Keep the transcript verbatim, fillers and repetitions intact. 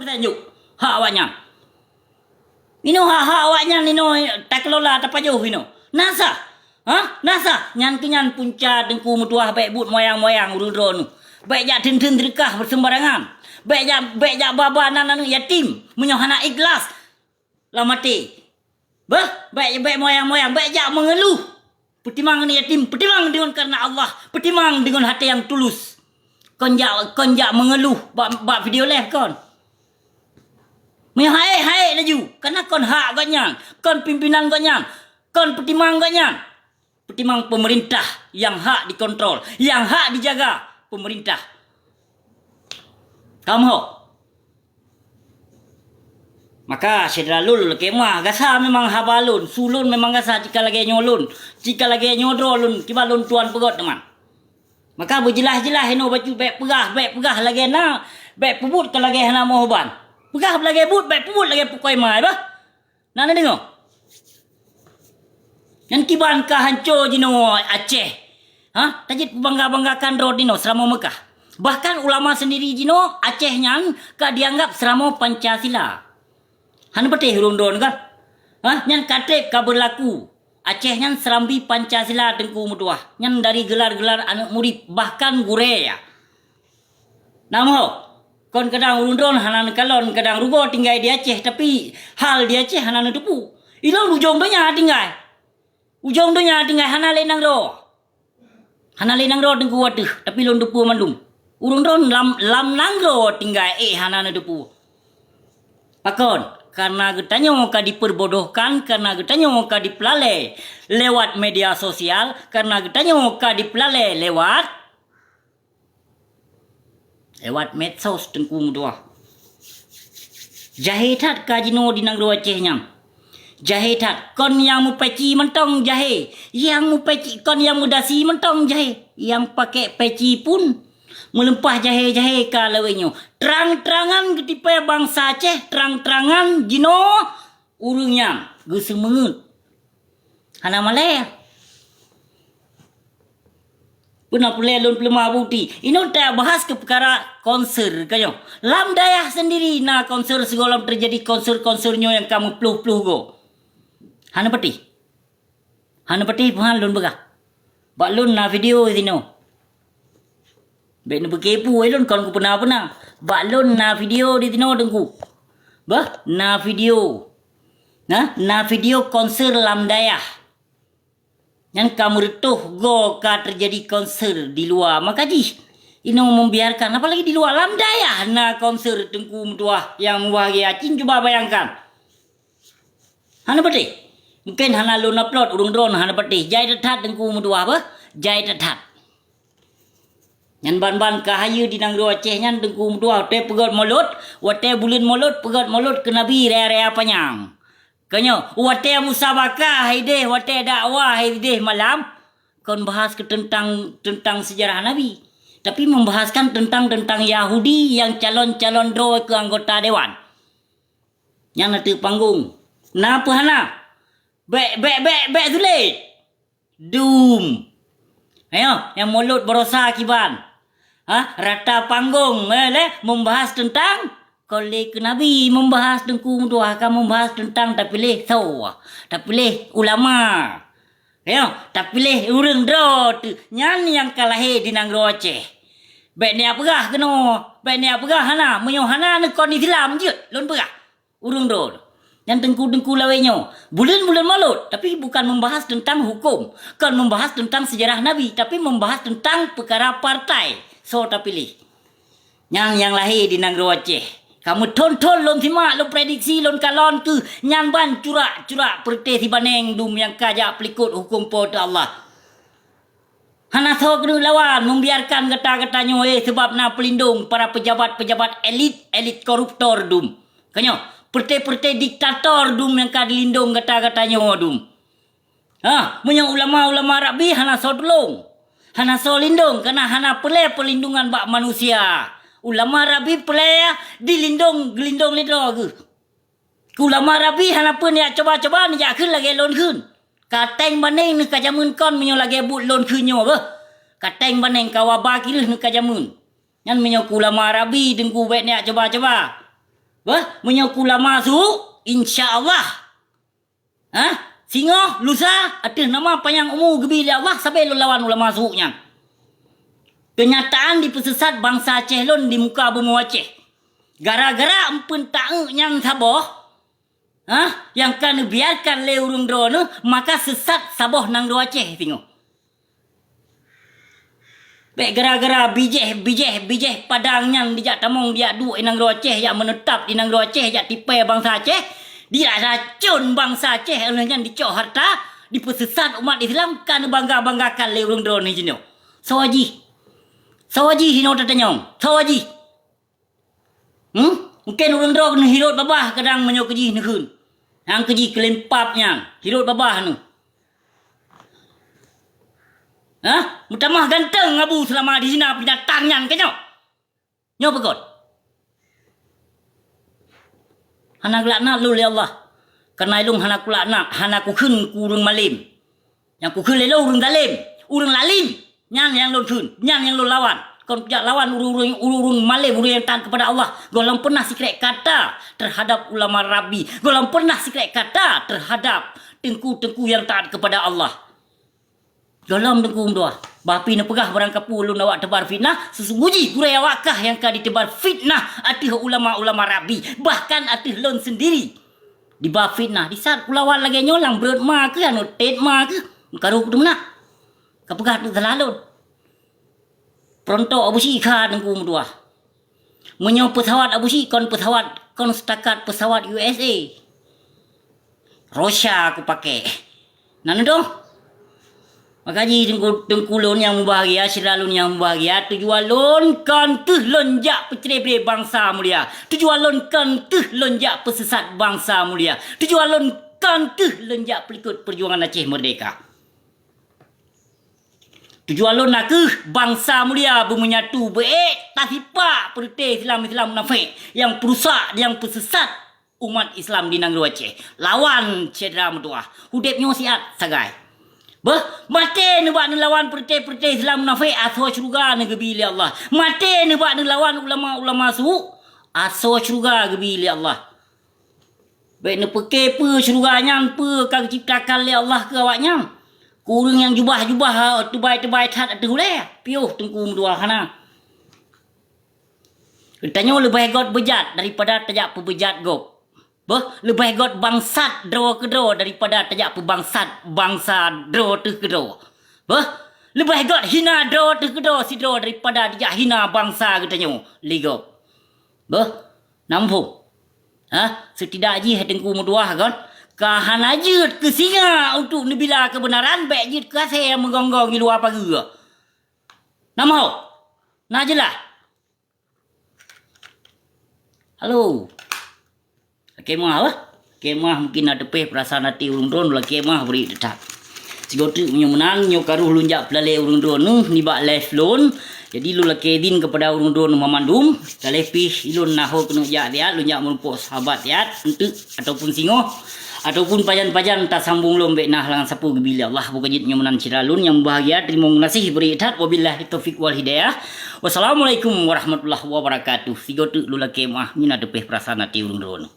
Tanjok hak awaknyan. Inoe hak-hak awaknyan inoe takelola tapajoh inoe. Na sah? Ha? Na sah? Nyan keuh nyan punca Teungku meutuah, bék buet moyang-moyang ureuëng droeneuh. Bék jak theun-theun seudeukah seumarangan. Bék jak, bék jak ba-ba nan aneuëk yatim meunyoe hana ikhlas lam até. Bah, bék, bék moyang-moyang, bék jak meungeuluh. Peutimang aneuëk yatim, peutimang deungon kareuna Allah, peutimang deungon até nyang tulus. Kon jak, kon jak meungeuluh bak, bak video live kon. Meuhai-hai laju, kareuna kon hak gobnyan, kon pimpinan gobnyan, kon peutimang gobnyan. Peutimang peumeurintah nyang hak dikontrol, nyang hak dijaga peumeurintah. Ka meuhok. Maka syedara lôn lakée meuah, gasa memang haba lôn, su lôn memang gasa, cit ka lagée nyoe lôn, cit ka lagée nyoe droe lôn, kiban lôn tuan peugét teuma. Maka beujeulaih-jeulaih inoe bacut, bék peugah, bék peugah lagée na, bék peubuet ka lagée hana meuuban. Peugah lagée buet, bék peubuet lagée pukoi mai bah. Na neudeungoe? Nyan kiban ka hanco jinoe Aceh. Ha? Tajeuet peubangga-banggakan droe jinoe seuramoe Meukah. Bahkan ulama seundiri jinoe Aceh nyan ka jianggab seuramoe Pancasila. Hana patéh ureuëng droe kan? Ha? Nyan ka treb ka beulaku. Aceh nyan seurambi Pancasila Teungku meutuah. Nyan dari geular-geular aneuëk murit, bahkan gurée ya. Na meuhok, kon kadang ureuëng droe hana neukalon, kadang rugoe tinggai di Aceh, tapi hal di Aceh hana neuteupeue. Ilôn ujong donya tinggai. Ujong donya tinggai hana lé nanggroe. Hana lé nanggroe Teungku ateueh, tapi lôn teupeue mandum. Ureuëng droe lam, lam nanggroe tinggai, eh, hana neuteupeue. Pakon? Kareuna geutanyoe ka dipeurbodohkan, kareuna geutanyoe ka dipeulalée lewat media sosial, kareuna geutanyoe ka dipeulalée lewat Lewat medsos Teungku meutuah. Jahé that ka jinoe di nanggroe Aceh nyan. Jahé that, kon nyang meupeci mantong jahé, nyang meupeci, kon nyang meudasi mantong jahé, nyang pakèk peci pun meuleumpah jahé-jahé ka lawét nyoe. Trang-trangan geutipée bansa Aceh, trang-trangan jinoe ureuëng nyan geuseumeungeut. Hana malée. Peuna peureulée lôn peuleumah bukeuti. Inoe tabahas keu peukara konser ka nyoe. Lam dayah seundiri na konser sigohlom teujadi konser-konser nyoe nyang ka meuploh-ploh goe. Hana patéh. Hana patéh peue han lôn peugah. Bak lôn na video disinoe. Bék neupeukeupue lôn kon kupeuna-peuna. Bak lôn na video disinoe Teungku. Bah, na video. Nah, na video konser lam dayah. Nyan ka meureutoh goe ka teujadi konser di luwa, maka jih inoe membiarkan, apalagi di luwa, lam dayah na konser Teungku meutuah nyang meubahagia. Cit cuba bayangkan. Hana patéh. Mungken hana lôn upload, ureuëng droe hana patéh. Jai that-that Teungku meutuah bah. Jai that-that. Nyan ban-ban ka hayeue di nanggroe Aceh nyan Teungku meutuah, watée peugét mulod, watée buleuen mulod, peugét mulod keu Nabi raya-raya panyang. Ka nyoe, watée musabakah hai deh, watée dakwah hai deh malam, kon bahas keu teuntang, teuntang seujarah Nabi, tapi membahaskan teuntang, teuntang Yahudi nyang calon-calon droe keu anggota dewan. Nyan ateueh panggong. Na peue hana? Bék, bék, bék, bék sulet! Dum. Ayo, nyang mulod barosa kiban. Ha, rata panggong, eh, lé, membahas teuntang kon lé keu Nabi, membahas Teungku meutuah, ka membahas teuntang tapiléh soe, tapiléh ulama. Ayo, tapiléh ureuëng droe teuh. Nyan nyang ka lahé di nanggroe Aceh. Bék neujak peugah keunoe, bék neujak peugah hana, meunyoe hana neukon Islam jeuet lôn peugah. Ureuëng droe. Nyan teungku-teungku lawét nyoe. Buleuen-buleuen mulod, tapi bukan membahas teuntang huköm, kon membahas teuntang seujarah Nabi, tapi membahas teuntang peukara partai soe tapiléh. Nyan nyang lahé di nanggroe Aceh. Ka meuthon-thon lôn simak, lôn prediksi, lôn kalon keuh nyan ban curak-curak peureuteh sibaneng dum nyang ka jak peulikot huköm Po teu Allah. Hana soe keuneuk lawan, membiarkan gata-gata nyoe, eh, sabab na peulindong para pejabat-pejabat elit, elit koruptor dum. Ka nyoe, peureuteh-peureuteh diktator dum nyang ka dilindong gata-gata nyoe dum. Ha, meunyoe ulama-ulama Rabbi hana soe tulông, hana soe lindong, kana hana peureulée peulindungan bak manusia. Ulama Rabbi peureulée dilindong, geulindong lé droe geuh. Keu ulama Rabbi hana peue neujak cuba-cuba neujak kheun lagée lôn kheun. Ka teng baneng neuh ka jameun kon meunyoe lagée buet lôn kheun nyoe beuh. Ka teng baneng ka waba kireuh neuh ka jameun. Nyan meunyoe keu ulama Rabbi teungku bék neujak cuba-cuba. Bah, meunyoe ku ulama su, insya Allah. Hah? Singoh, lusa, ateueh nama panyang umu geubi lé Allah, sabe lôn lawan ulama su nyan. Keunyataan dipeusesat bansa Aceh lôn di muka bumoe Aceh. Gara-gara empeuen taeu nyang saboh, hah? Nyang ka neubiarkan lé ureuëng droeneuh, maka sesat saboh nanggroe Aceh singoh. Bék gara-gara bijéh, bijéh, bijéh padang nyan dijak tamong, dijak duek i nanggroe Aceh, jak meuneutap di nanggroe Aceh, jak tipée bansa Aceh, dijak racon bansa Aceh, lheueh nyan dicok harta, dipeusesat umat Islam, ka neubangga-banggakan lé ureuëng droeneuh jinoe. Soe jih? Soe jih inoe tatanyong? Soe jih? Hmm? Mungken ureuëng droe keuneuk hirot babah kadang meunyoe keujih neukheun. Nyang keujih keulimpap nyan, hirot babah neuh. Hah? Meutamah ganteng Abu Seulama di zina binatang nyan keunyoe. Nyoe peugöt. Hana geulaknat lôn lé Allah. Kareuna ilôn hana kulaknat, hana kukheun keu ureuëng malém. Nyang kukheun lé lôn ureuëng zalém, ureuëng lalim. Nyan nyang lôn kheun, nyan nyang lôn lawan. Kon kujak lawan ureuëng-ureuëng, ureuëng-ureuëng malém, ureuëng nyang taat keupada Allah. Gohlom peunah sikrék kata teuhadap ulama rabbi. Gohlom peunah sikrék kata teuhadap teungku-teungku nyang taat keupada Allah. Gohlom teungku meutuah. Bah pih neupeugah barang kapeue lôn awak teubar fitnah, seusunggoh jih gurée awak kah nyang ka diteubar fitnah ateueh ulama-ulama rabbi, bahkan ateueh lôn seundiri. Diba fitnah, disaat kulawan lagée nyoe lam breuet ma keuh, anu tet ma keuh, karu kuteumeunak. Kapeugah teuk salah lôn. Peurontok Abu Syik kha teungku meutuah. Meunyoe peusawat Abu Syik kon peusawat, kon setakat peusawat U S A. Russia kupake. Na neudoh? Maka jih teungku, teungku lôn nyang mubahgia, syedara lôn nyang mubahgia, tujuan lôn kon keuh lôn jak peucre-bre bansa mulia. Tujuan lôn kon keuh lôn jak peusesat bansa mulia. Tujuan lôn kon keuh lôn jak peulikot peujuangan Aceh Merdeka. Tujuan lôn na keuh bansa mulia beumeunyatu, beuék tasipak peureuté Islam-Islam munafék nyang peurusak, nyang peusesat umat Islam di nanggroe Aceh. Lawan syedara meutuah. Udeb nyoe siat sagai. Beuh, maté neubak neulawan peureuté-peureuté Islam munafék, asoe syeuruga neugeubi lé Allah. Maté neubak neulawan ulama-ulama su, asoe syeuruga geubi lé Allah. Bék neupeuke peue syeuruga nyan, peue ka geuciptakan lé Allah keu awaknyan. Keu ureuëng nyang jubah-jubah, teubai-teubai that ateueh ulée, piôh teungku meutuah hana. Geutanyoe leubeh göt beujat daripada tajak peubeujat gob. Beuh, leubeh göt bangsat droe keudroe daripada tajak peubangsat bansa droe teuh keudroe. Beuh, leubeh göt hina droe teuh keudroe sidroe daripada dijak hina bansa geutanyoe lé gob. Beuh, na muphom? Hah? Seutidak jih teungku meutuah kon? Ka hana jeuet keu singa untuk neubila keubeunaran, bék jeuet keu asée nyang meugonggong di luwa pageue. Na muphom? Na jeulaih? Halo. Lakée meuah bah? Lakée meuah mungken na teupeh peurasaan até ureuëng droe, lakée meuah bri that. Sigoe teuk meunyoe meunan, nyoe ka rôh lôn jak peulalé ureuëng droe neuh nibak live lôn. Jadi lôn lakée idin keupada ureuëng droe neuh banmandum. Ka lheueh pih ilôn na ho keuneuk jak siat, lôn jak meurumpok sahabat siat, enteuk ataupun singoh, ataupun pajan-pajan tasambong lom bék na halangan sapeue geubi lé Allah. Bukon jeuet nyoe meunan syedara lôn nyang mubahgia, teurimong geunaséh bri that. Wabillahi taufiq wal hidayah. Wassalamualaikum warahmatullahi wabarakatuh. Sigoe teuk lôn lakée meuah, mina teupeh peurasaan até ureuëng droe neuh.